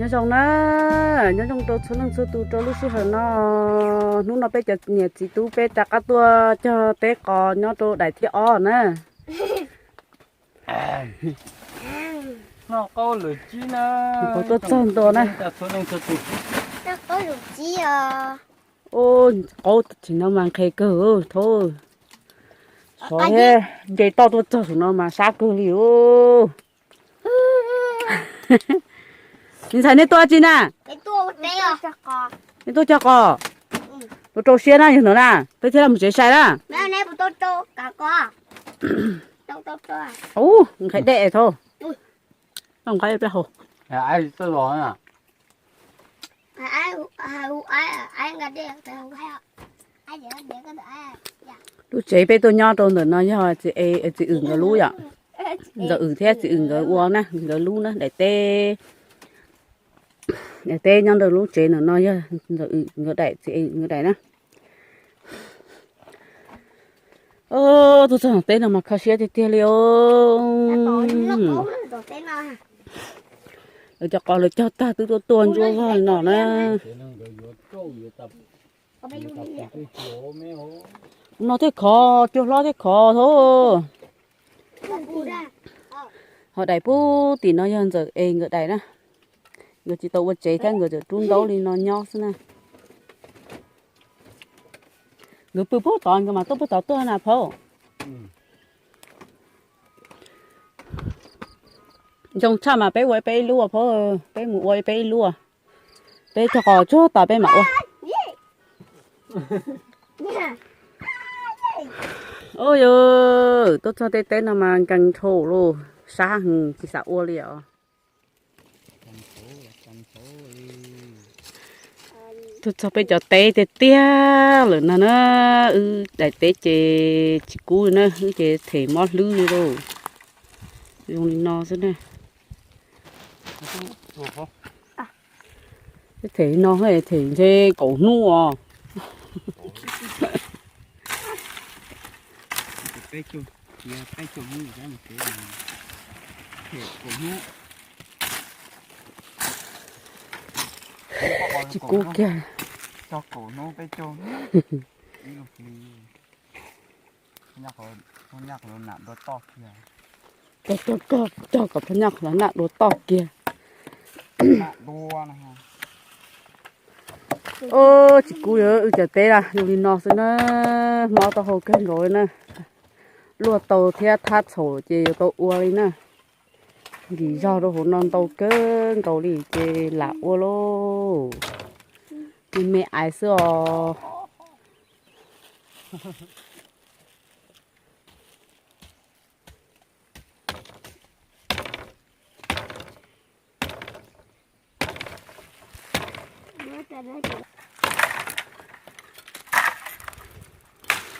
Zoo na, nyob zoo rau txhua leej txhua tus rau lub sij hawm no. Hnub no peb cov niam txiv tub peb rov qab tuaj cog teb qos nyob rau daim thib ob na. Noj qaub lwm cib na. Tuaj txog ntua na. Ua qaub tsis no mas nqhis kawg thauj. Xov thiab nce toj tuaj txog saum no mas sab kawg li os. Ntxhais nej tuaj tsi na? Nej tuaj cog qos. Ua rau siab na yog ntawd na, peb thiaj li mus tsev sai na. Ub, nqhis dej thauj. Nqhis peb haus. Lub tsev peb tuaj nyob rau ntawm no yog txiv Wm nkawd lub yom. Ntxawm Wm thiab txiv Wm nkawd ua na, nkawd lub na, daim teb. Daim teb nyob ntawm lub tsev ntawm no yog Ntxawm Wm nkawd daim, txiv Wm nkawd daim na. Tuaj txog teb no mas kho siab tiag tiag li os. Lawv cov qos lawv cog tag twb tuaj tuaj ntsuab vog no na. No thiaj khov, cua hlob thiaj khov thauj. Ho daim pub tim no yog Ntxawm Es nkawd daim na. Nkawd tsis tau ua tsev thiab nkawd txawm rub ntaub li no nyob xwb na. Nkawd pw puag tod nkawd mam tuaj puag tod tuaj na phauj. Zoo tshaj mas peb ua peb ib lub phauj, peb mus ua peb ib lub. Peb cog qos tsuag tas peb mam ua. Ua yog tuaj txog tej teb no mas nkees dhau lauj, sab heev tsis xav ua li os. Tuaj txog peb cov teb tiag tiag lawm no na, wb daim teb ces tsis kub li na, wb ces them mob hlwb li lauj. Zoo li no xwb na. Them li no them ntshe kaum hnub os. Tsis kub kiag. Cog kom phab nyaj qhov nam dua toj kiag. Tsis kub, wb cov teb na zoo li no xwb na, mob taub hau kawg nkaus li na. Luaj tau thiab thab txhaum ces yuav tau ua li na. Nkim zog rau hauv no ntau kawg nkaus li ces lam ua lauj. Me me ais xwb os.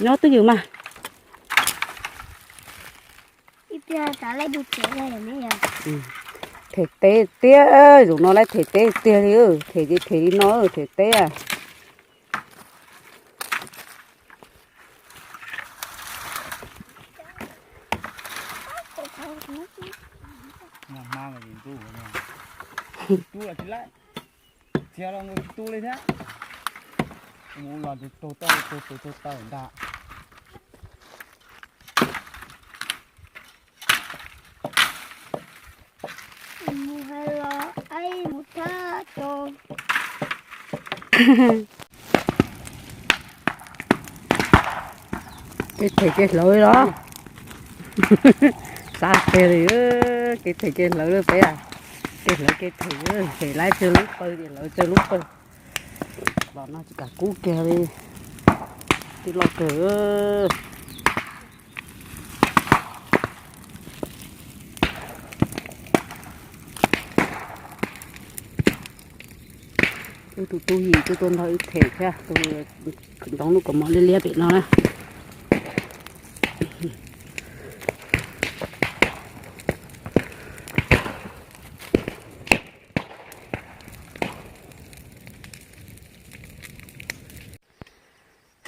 Nyob twj ywm mas. Them teb tiag, zaum no lawv them teb tiag li, them ces them li no them teb. Txiav los tsis tu li thiab. Mus los tsis taug tau, taug taw ntag. Mus hais los aib mus thab tau. Kev them kev hlawv los. Sab tiag li, kev them kev hlawv peb, kev hlawv kev them, them laib tsawg lub pawg ces hlawv tsawg lub pawg. Los no tsis kam kub kiag li, tij loj kawg. Wb tus tub yim twb tuaj nrog wb them thiab, tus ntoo lub kaus mom liab liab pem no na.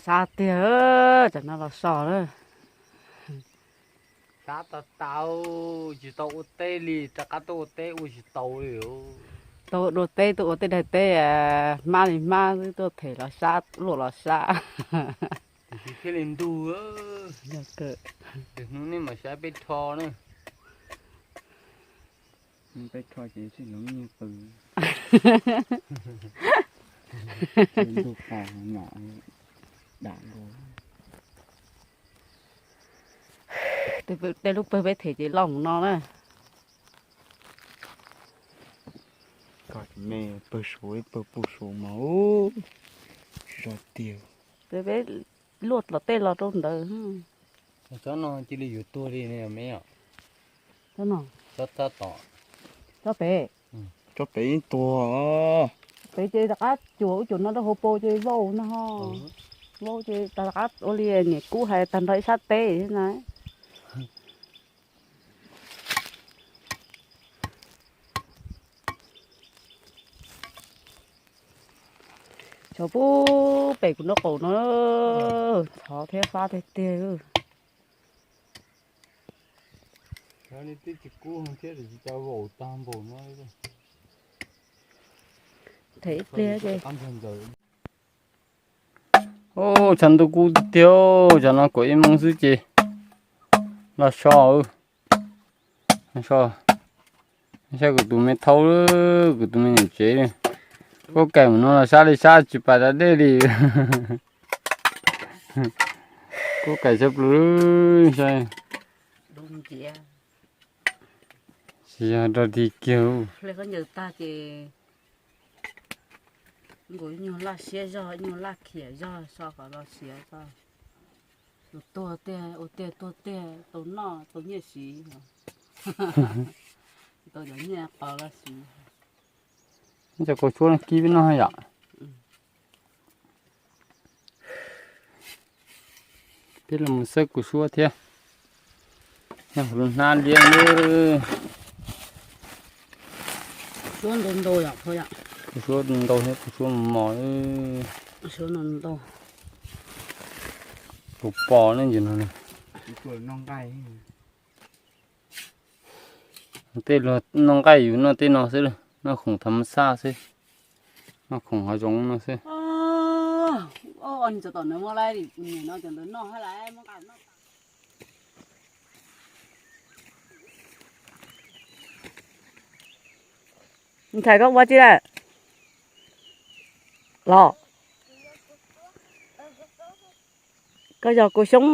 Sab tiag, tsam no los so na. Sab tau tau, tsis tau ua teb li, rov qab tuaj ua teb ua tsis tau li os. Tuaj dua teb, tuaj ua tej daim teb hmab li hmab xwb, tuaj them los sab, luaj los sab. Tiam sis thiaj li ntug. Yog kawg. Hnub nej mam saib peb rho na. Peb rho ces sib hlub nyiag pw. Ntug qos no, dam nkaus. Tej lub pawg peb them ces loj mus no na. Koj me pawg suav ib pawg puj suav mas, tsis zog tiag. Peb luaj los tej los rau ntawd. Tsob no cia li yuav tuag li ne me os. Tsob no, tsob pem, tsob pem ib tuag. Pem ces rov qab cuam ub cuam no rau hauv paus ces vau no ho. Vau ces rov qab ua li niam kub hais tag nrho ib sab teb na. Tshuav pub pem kuv nraub qaum no, thov thiab fab tiag tiag. Them ib pliag ces. Ub, tshav ntuj kub tiag tiag, tsam no kaum ib moos xwb ces los so. So, saib kuv tus me thaub, kuv tus me niam tsev, kuj kaim mus no los sab li sab tsis pais da dej li. Kuj kaim sab plhu saib. Tsis yog dog dig kiag. Nkaus ib nyuag laj siab zog, ib nyuag laj khiam zog, so kom los siav tso. Tus tuag tiag, ua tiag tuag tiag, tau noj tau nyiaj siv, tau cov nyiaj qos los siv. Cov kua suab no kib peb noj yom. Peb los mus xawb kua suab thiab. Nyob hauv lub hnab liab li. Suab ntau ntau yom, kua suab ntau thiab kua suab mos mos. Suab ntau ntau. Tus pos ne ntsis no. Tej luag noj nqaij yus noj tej no xwb, noj khoom thav mab xaj xwb, noj khoom hav zoov no xwb. Ntxhais koj ua tsi lawm los? Koj yog kua xyoob.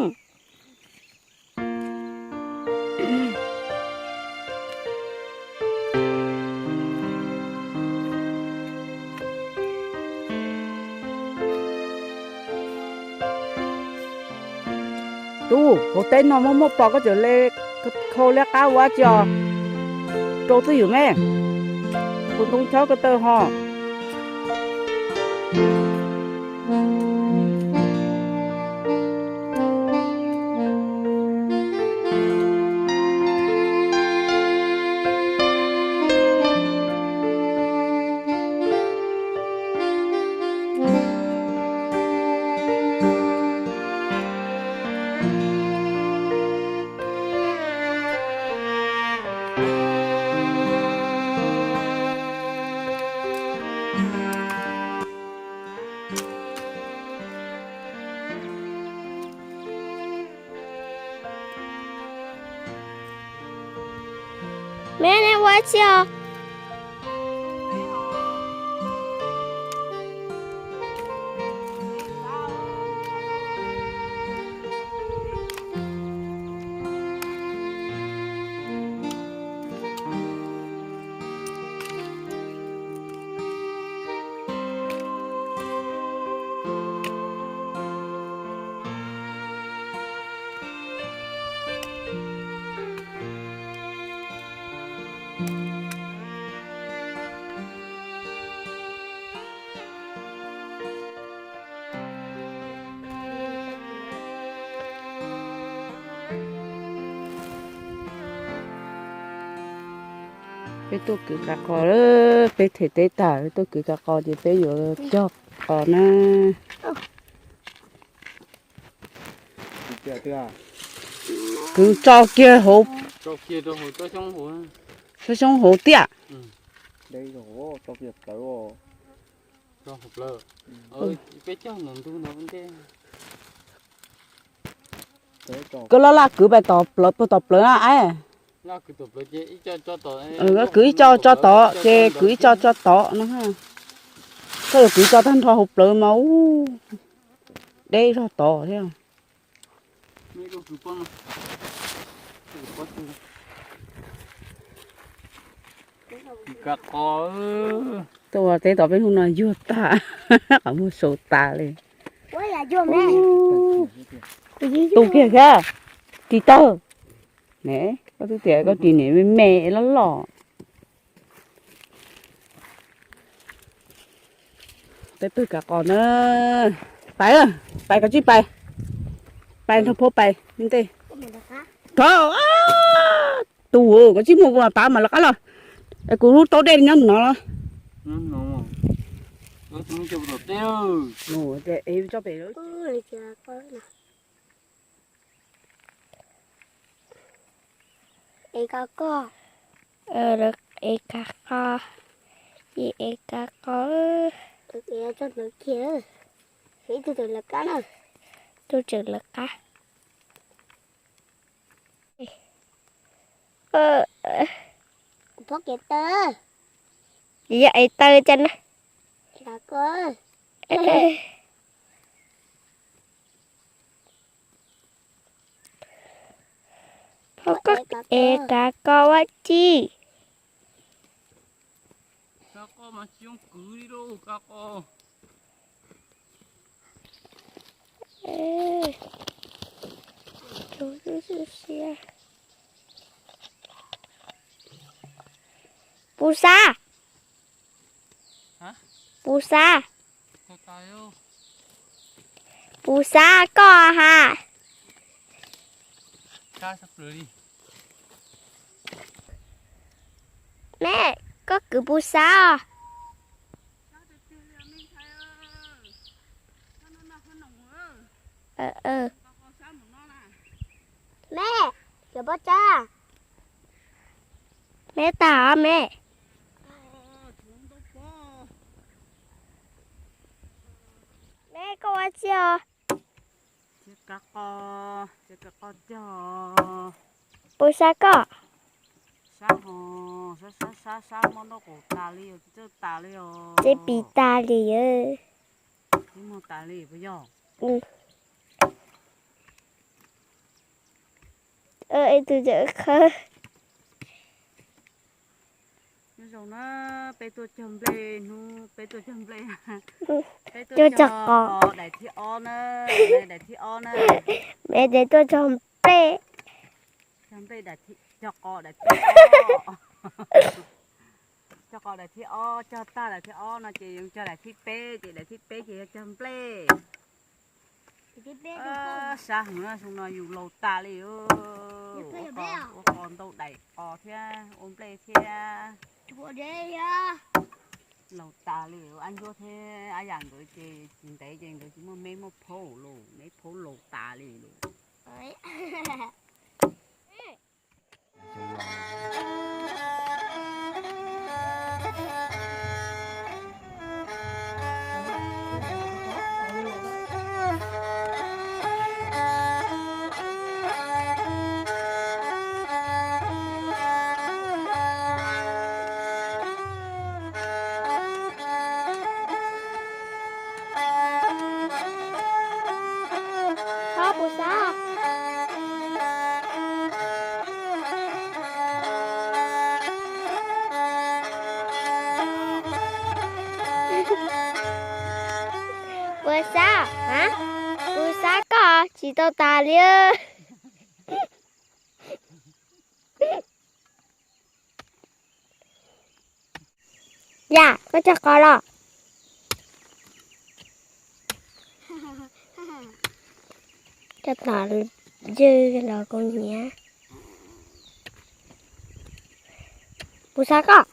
Tub, hauv teb no muaj muaj pos koj tseem le khau liab qab ua tsi os? Rau twj ywm me, tus ntoo chob ko taw ho. Me, neb ua tsi os? Peb tuaj kwv kav qos, peb them teb tag, peb tuaj kwv kav qos ces peb yuav cog qos na. Kwv tso kiag hauv, tsob xyoob hauv tiaj. Deb zog, tso kiag plawv. Peb cog ntawm ntug ntawd ua ntej. Koj laj laj kwv pais tom plawv, puag tom plawv na. Kwv ib co tso tod ces kwv ib co tso tod no. Koj yuav kwv tso tag nrho hauv plawv mas ub, deb zog tod thiab. Tuaj ua teb tom peb hnub no yuag tag, qhov muag sau tas li. Tu kiag thiab, ris tawg. Ne, koj twb tias koj ris niam me me loj loj. Peb pawg kav qos na. Pais, pais koj tsij pais. Pais nrog phauj pais ntej. Thov, tus koj tsij muag kuv mas pab mas lawv qab los. Es kuv lub taub dej nyob mus no los. Es kav qos, es kav qos, es kav qos, es tso ntawd kiag, ib tug tseem lawv qab na, tus tseem lawv qab. Kuv phob kev taw, yog es taw cas na. Phob koj es kav qos ua ci. Puv xav, puv xav, puv xav koj has. Me, koj kwv puv xav os. Me, cov pob tsab, me tag os me. Me koj ua tsi os? Puas sab koj? Sab, sab, sab, sab, sab muab nrauj qaum tas li, tsis txawj tas li os. Tsis pis tas li. Tsis muag tas li puas yog? Tus tseem khawb. Nyob zoo na, peb tuaj cog nplej hnub, peb tuaj cog nplej, peb tuaj cog qos daim thib ob na, daim thib ob na. Peb tuaj cog nplej. Cog nplej, cog qos daim thib ob. Cog qos daim thib ob, cog tag daim thib ob no ces yuav cog daim thib peb, ces daim thib peb ces yuav cog nplej. Sab heev na, xyoo no yus laus tas li. Ua qos ntau daim qos thiab ua nplej thiab. Laus tas li, ab Ntsuab thiab ab Yam nkawd ces tsis ntev ces nkawd tsis muaj meb muaj phaub lawm, meb phaub laus tas li lawm. Ho puas sab? Puas sab? Puas sab koj tsis tau tas li. Yam, koj cog qos los? Coj tom ywg los kuv nyiam. Puas sab koj?